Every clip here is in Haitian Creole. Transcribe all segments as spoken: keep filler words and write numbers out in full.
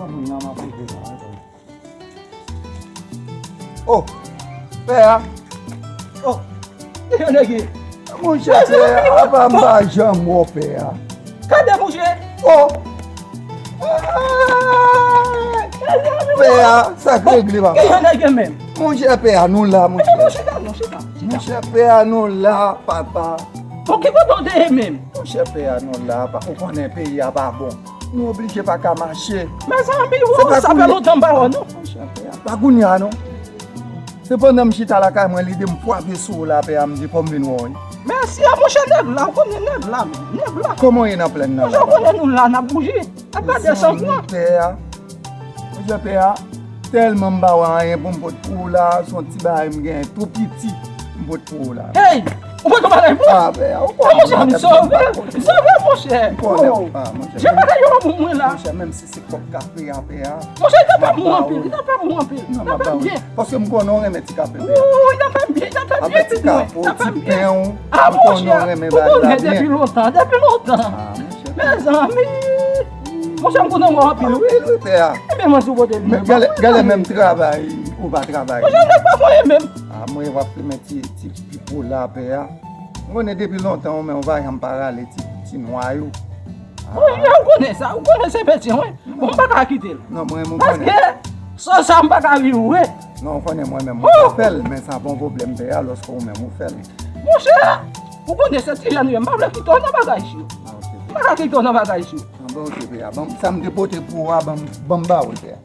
Mwen nan m ap rive la. Oh, pè a. Oh, ki jan nèg ye? Monchè, pè a, apa m pa janm wè w, pè a. Gade, monchè. Oh. Pè a, sa k regle, papa? Ki jan nèg ye menm? Monchè, pè a, nou la, monchè. Monchè, pè a, nou la, papa. Bon, ki kote w te ye menm? Monchè, pè a, nou la, pa, ou konnen peyi a pa bon. Nou oblije pa ka mache. Mezanmi, sa fè lontan m pa wè w, non. Monchè, pè a, pa kounye a, non. Se pandan m chita lakay mwen, lide m frape sou ou la, pè a, m di fò m vin wè w, wi. Mèsi a, monchè, nèg la, ou konnen nèg la, nèg la. Kòman w ye nan plèn nan la, papa? Monchè, ou konnen nou la, n ap bouje. N ap gade san pran. Pè a. Monchè, pè a, tèlman m pa wè anyen pou m pot pou ou la, se yon ti bagay m gen tou piti m pot pou ou la. Hey! Ou pot yon bagay pou mwen? Ah, pè a, ou konnen. Monchè, m sove, m sove, monchè. M konnen, ah, monchè. Jan bagay yo pou mwen la. Monchè, menm si se kòb kafe a, pè a. Monchè, li ta fè m anpil, li ta fè m anpil. Non, m ap ba ou. Paske m konnen w renmen ti kafe, pè a. Ou, li ta fè m byen, li ta fè m byen, ti kafe w, ti pen w. Ah, monchè, ou konnen depi lontan, depi lontan. Ah, monchè. Mezanmi! Monchè, m kontan wè w anpil, wi. Anpil, wi, pè a. Ebyen, mwen sou kote m. Men gade, gade menm travay, ou pa travay. Monchè, nèg pa konyen menm. Ah, mwen w ap flimen ti, ti pipo la, pè a. M konnen depi lontan, ou menm, ou pa janm pa rale ti, ti nwa yo. Wi, ou konnen sa, ou konnen se petyen, wi. Bon, m pa ka kite l. Non, mwen, mwen konnen. Paske, san sa, m pa ka viv, wi. Non, ou konnen mwen menm, mwen pa fè l, men sa pa yon pwoblèm, pè a, lòske ou menm, ou fè l. Monchè, ou konnen se ti jèn, wi, m pa vle kite w nan bagay si yo. Ah, ok. M pa ka kite w nan bagay si yo. Ah, bon, ok, pè a. Bon, sa m te pote pou ou a, ban m, ban m ba ou l, pè a.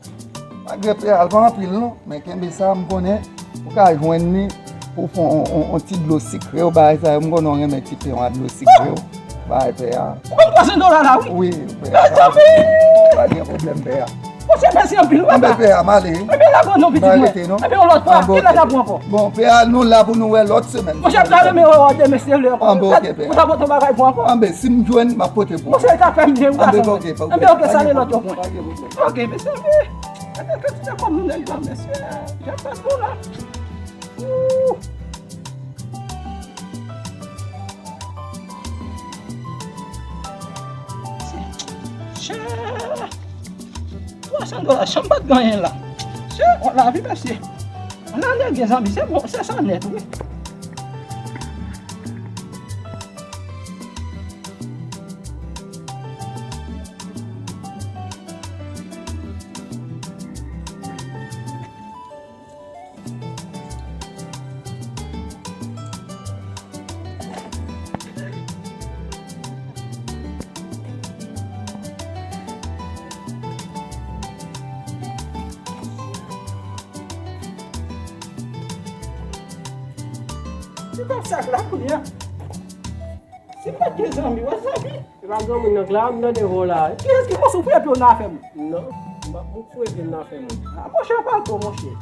Malgre pè a, l pa anpil, non, men kenbe sa, m konnen ou ka jwenn li pou w fè yon, yon, yon ti dlo sikre, w bagay sa yo, m konnen w renmen ti pen w a dlo sikre, w bagay pè a. Ou konn twa san dola la, wi. Wi, pè a. Mezanmi! Pa gen pwoblèm, pè a. Monchè, mèsi anpil, papa. Anben, pè a, m ale. Ebyen, lage w non, pitit mwen. Ebyen, yon lòt fwa, kilè n ap wè ankò? Bon, pè a, nou la pou nou wè lòt semèn. Monchè, m ta renmen wè w demen se vle ankò. Anben, ok, pè a. Ou ta pote yon bagay pou ankò? Anben, si m jwenn, m ap pote pou ou. Monchè, sa fè m byen, wi, gason. Anben, ok, pè a. Anben, ok, sa ale lòt yon pwen. Ok, mesye, anben. Anben, kantite kòb nou nèg la, mesye. Jan fè pou la. Ooh. Chè! Twa san dola, chanm pa t gen anyen la. Chè, o, lavi, mesye. Ala nèg gen zanmi, se bon, se sa nèt, wi. Li pa sak la kounye a. Si m pa t gen zanmi, wè zanmi. Se pa granmoun nan k la, m tande vo la. Kiyès ki konn soufri epi w nan afè moun? Non, m pa konn foure pye m nan afè moun. Ah, monchè, pale tro, monchè.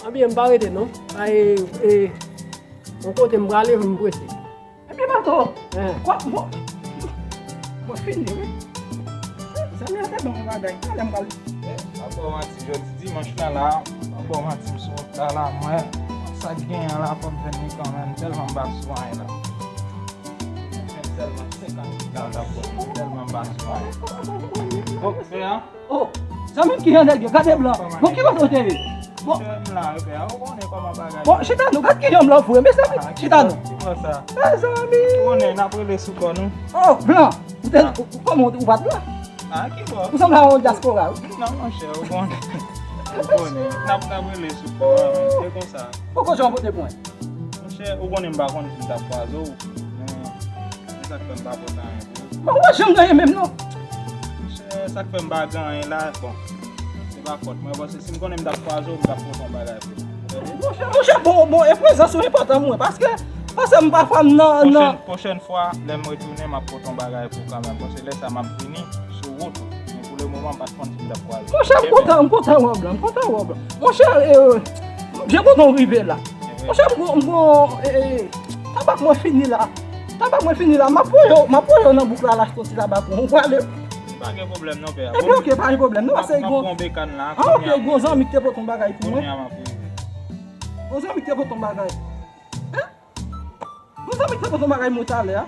Anbyen, m pa rete non. Ay, e, yon kote m prale, m prese. Epi bato, kwa, bon, mwen fini, wi. Zanmi an te ban mwen bagay, talè m pral. Eh, pa ba w manti, jodi dimanch lan la, pa ba w manti, m sou wout la, la, mwen, sa k genyen an la, fò m jwenn li kanmenm, tèlman m pa sou anyen la. Mwen fè sèlman senkant dola la, tèlman m pa sou anyen. Bon, fè an. Oh, zanmi m, ki jan nèg yo, gade blan. Bon, ki kote w te ye? Bon. Monchè, m la, pè a, ou konnen kòman bagay. Bon, chita non, gad ki jan blan fou, mezanmi, chita non. Ki bò sa? Mezanmi. Ou konnen, n ap rele sou kò nou. Oh, blan. Ou te, ou, kòman ou, ou pa t la? Ah, ki bò? Ou sanble a yon dyaspora, wi. Non, monchè, ou konnen. Ou konnen. N ap, n ap rele sou kò a, men, se konsa. Poko jan w pote pwen. Monchè, ou konnen m pa konn si m t ap kwaze w, men, men sa k fè m pa pote anyen pou ou. Bon, ou pa janm gen anyen menm, non. Monchè, sa k fè m pa gen anyen la, bon, se pa fòt mwen, paske si m konnen m t ap kwaze w, m t ap pote yon bagay pou ou. Monchè, monchè, bon, bon, e prezans ou enpòtan pou mwen, paske, paske m pafwa m nan, nan. Pwochèn, pwochèn fwa, lè m retounen, m ap pote yon bagay pou ou kanmenm, paske lè sa m ap vini sou wout ou. Men pou le moman, m pa t konn si m t ap kwaze. Monchè, m kontan, m kontan wè w, blan, m kontan wè w, blan. Monchè, e, m byen kontan w rive la. Monchè, m gon, m gon, e, e, tabak mwen fini la. Tabak mwen fini la. M ap voye w, m ap voye w nan bouk la, l achte yon ti tabak pou ou. Ou prale? Pa gen pwoblèm non, pè a. Epi, oke, pa gen pwoblèm non, paske m ap pran yon bekàn la. Ah, oke, gon zanmi ki te pote yon bagay pou mwen. Kounye a m ap rive. Yon zanmi ki te pote yon bagay. Yon zanmi ki te pote yon bagay mwen talè a.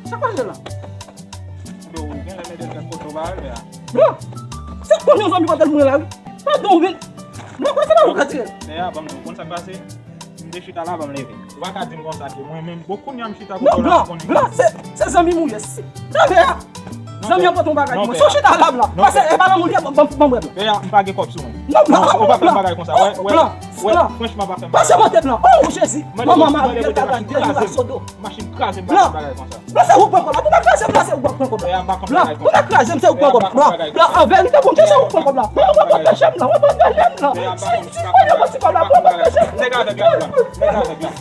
Sa k pase la? Ou gen lè mete kèk foto ba l, ya. Bro, se konn yon zanmi pa tèl mwen la, wi. Padon, men. Mwen kwè se pa ou ka tire. Lè a, ban m di w, konn sa k pase? M te chita la, ban m leve. Ou pa ka di m konsa ke mwen menm, bon, kounye a m chita kote w la, blan, blan, se, se zanmi m ou ye. Talè a, zanmi an pote yon bagay pou mwen. Si w chita la, blan, pase, e pa nan moun ki ban, ban, ban m wè, blan. Lè a, m pa gen kòb sou mwen. Non, blan, ou pa fè m bagay konsa. Wè, wè, wè, franchman, pa fè m bagay konsa. Pase monte, blan. Oh, Jezi. Manman Mari, Delta Grande, Jezi, Sodo. Machin kraze m pa fè bagay konsa. Blan, se ou k pran kòb la. Pou ta kraze m, blan, se ou k pran kòb la. Blan, pou ta kraze m, se ou k pran kòb la. Blan, blan, an verite, Bondye, se ou k pran kòb la. Blan, w ap anpeche m, blan, w ap anpeche m, blan. Si, si, si, si, si, kòb la, w ap anpeche m. Nèg avèg la, blan. Nèg avèg la.